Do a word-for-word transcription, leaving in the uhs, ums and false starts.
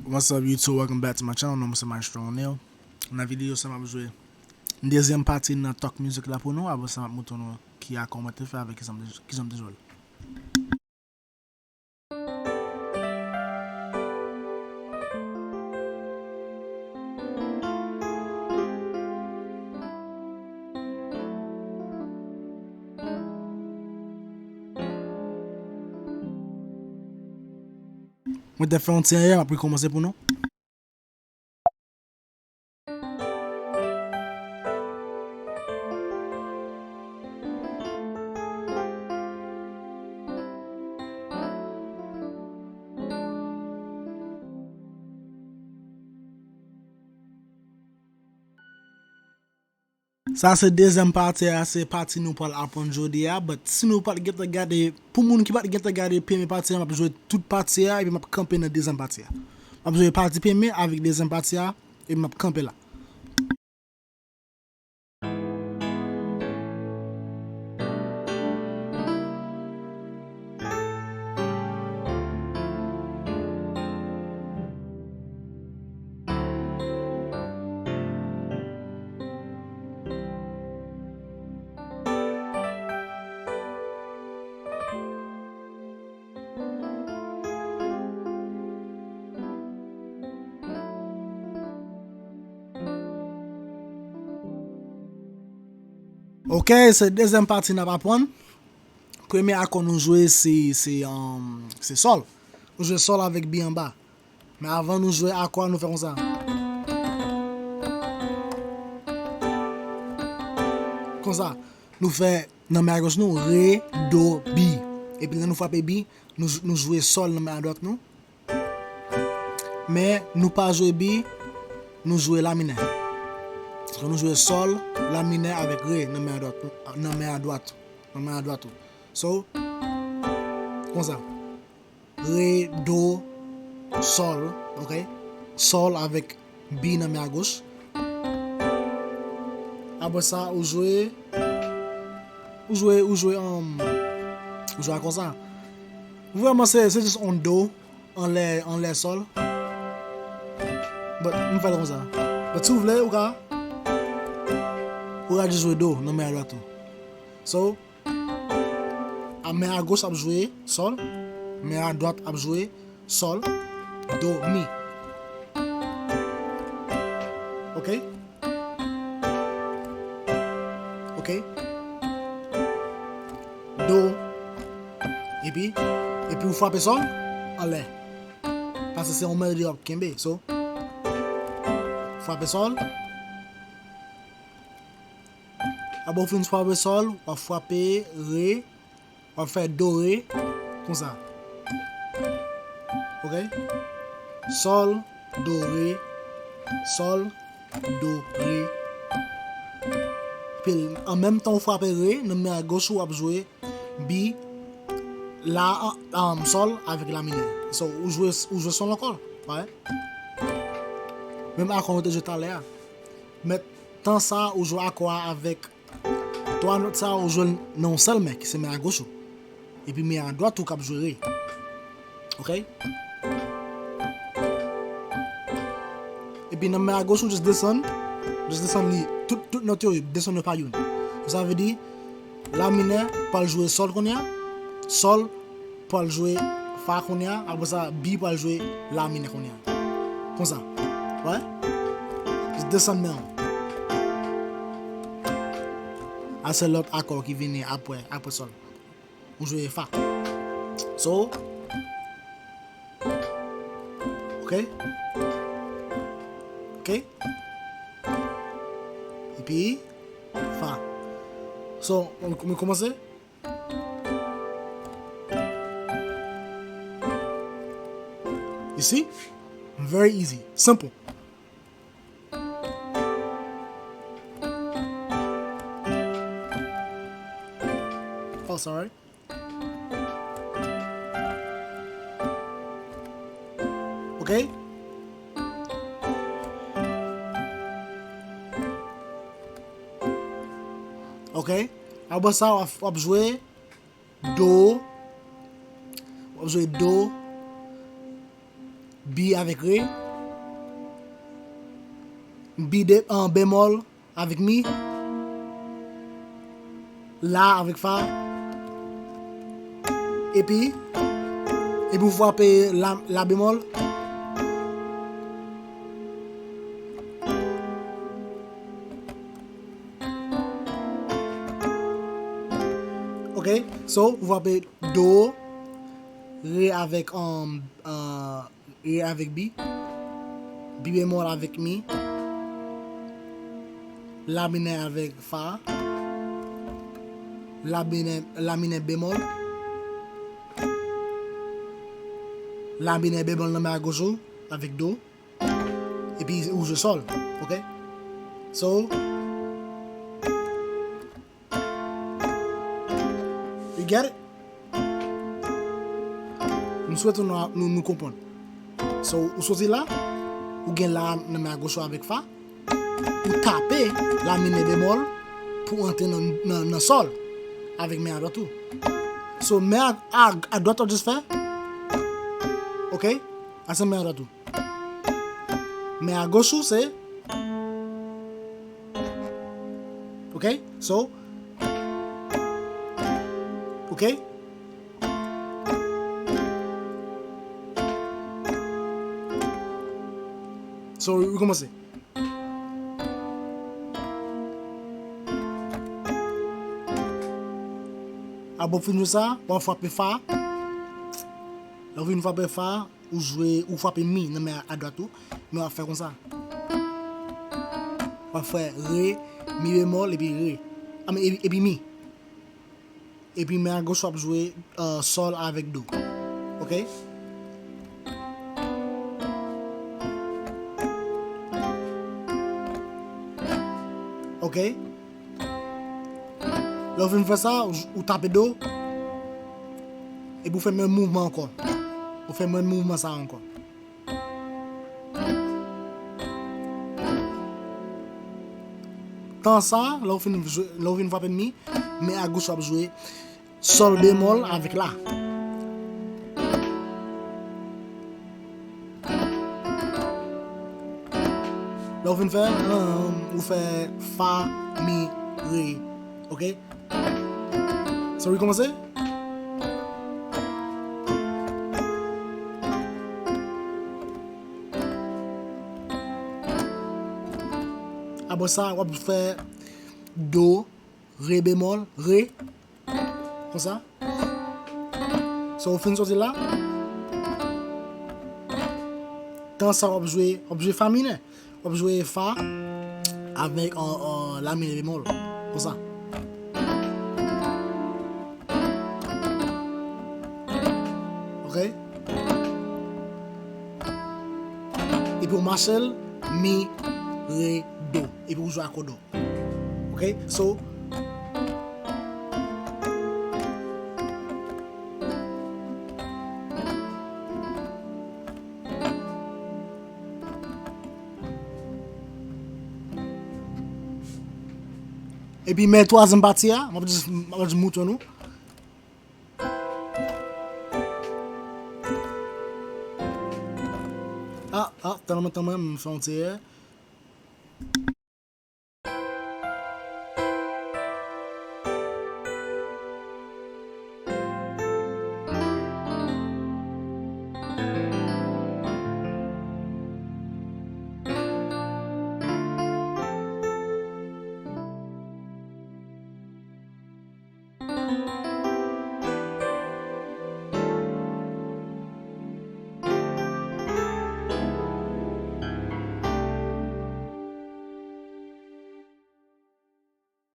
What's up YouTube, welcome back to my channel, non mwen se Maestro O'Neil. Nan videyo sa m ap jwe dezyèm pati nan Talk Music la pou nou, apre sa m ap montre nou ki akò mwen te fè avèk ki jan m te, ki jan m te jwe l. Mwen te fè yon ti èyè, m ap rekòmanse pou nou. Sa se dezyèm pati a, se pati nou pral aprann jodi a, but si nou pa t gentan gade, pou moun ki pa t gentan gade premye pati a, m ap jwe tout pati a, epi m ap kanpe nan dezyèm pati a. M ap jwe pati premye avèk dezyèm pati a, epi m ap kanpe la. Ok, se dezyèm pati n ap aprann. Premye akò nou jwe se, se, um, se sòl. Nou jwe sòl avèk bi anba. Men avan nou jwe akò a, nou fè konsa. Konsa. Nou fè nan men a goch nou, re, do, bi. Epi lè nou frape bi, nou, nou jwe sòl nan men a dwat nou. Men nou pa jwe bi, nou jwe la minè. Paske nou jwe sòl, la minè avèk re nan men a dwat, nan men a dwat, nan men a dwat ou. So, konsa. Re, do, sòl, ok? Sòl avèk bi nan men a goch. Apre sa, ou jwe, ou jwe, ou jwe, um, ou jwe a konsa. Vrèman, se, se jis on do anlè, anlè sòl. But, m fè l konsa. But, si w vle, ou ka, ou ka jis jwe do nan men a dwat ou. So, a men a goch ap jwe sòl, men a dwat ap jwe sòl, do, mi. Ok? Ok? Do. Epi, epi ou frape sòl anlè. Paske se yon melodi w ap kenbe. So, frape sòl. Apre w fin frape sòl, w ap frape re, w ap fè do re, konsa. Ok? Sòl, do re, sòl, do re. Epi an menm tan w frape re, nan men a goch ou w ap jwe bi, la, um, sòl avèk la minè. So, ou jwe, ou jwe sòl ankò, right? Menm akò nou te jwe talè a. Men tan sa, ou jwe akò a avèk twa nòt sa, ou jwe l nan yon sèl men, ki se men a goch ou. Epi men a dwat ou k ap jwe re. Ok? Epi nan men a goch ou, just desann. Just desann li. Tout, tout nòt yo, desann yo pa youn. Sa vle di, la minè pral jwe sòl kounye a. Sòl pral jwe fa kounye a. Apre sa, bi pral jwe la minè kounye a. Konsa. Wè? Just desann men w. A se lòt akò ki vini apre, apre sòl. Ou jwe fa. So, ok. Ok. Epi, fa. So, nou, nou kòmanse. You see? Very easy. Simple. Oh, sorry. Ok? Ok? Apre sa, w ap, w ap jwe do. W ap jwe do. B avèk re, B de, an, bemòl avèk mi, la avèk fa, epi, epi ou frape la, la bemòl. Ok, so, ou frape do, re avèk, um, uh, re avèk bi, bi bemòl avèk mi, la minè avèk fa, la minè, la minè bemòl, la minè bemòl nan men agoch ou avèk do, epi ou jwe sòl, ok? So, you get it? M swete nou, nou, nou konprann. So, ou soti la, ou gen la nan men agoch ou avèk fa, ou tape la minè bemòl pou antre nan, nan, nan sòl avèk men adwat ou. So, men a, a, adwat ou just fè, ok? Ase men adwat ou. Men agoch ou se, ok? So, ok? So, rekòmanse. Apre w fin jwe sa, w ap frape fa. Lè w fin frape fa, ou jwe, ou frape mi nan men adwat ou, men w ap fè konsa. W ap fè re, mi bemòl, epi re. A, men, epi, epi mi. Epi men agoch w ap jwe, uh, sòl avèk do. Ok? Ok? Lè w fin fè sa, ou, ou tape do, epi ou fè menm mouvman ankò. Ou fè menm mouvman sa ankò. Tan sa, lè w fin jwe, lè w fin frape mi, men agoch w ap jwe sòl bemòl avèk la. Lè w fin fè, um, ou fè fa, mi, re. Ok? So, rekòmanse. Apre sa, w ap fè do, re bemòl, re. Konsa. So, ou fin soti la. Tan sa, w ap jwe, w ap jwe fa minè. W ap jwe fa avèk, uh, uh, la minè bemòl. Konsa. Ok? Epi w mache l, mi, re, do. Epi w jwe akò do. Ok? So, epi men twazyèm pati a, m ap jis, m ap jis moutre nou. Ah, ah, tan mwen, tan mwen, m fè yon ti erè.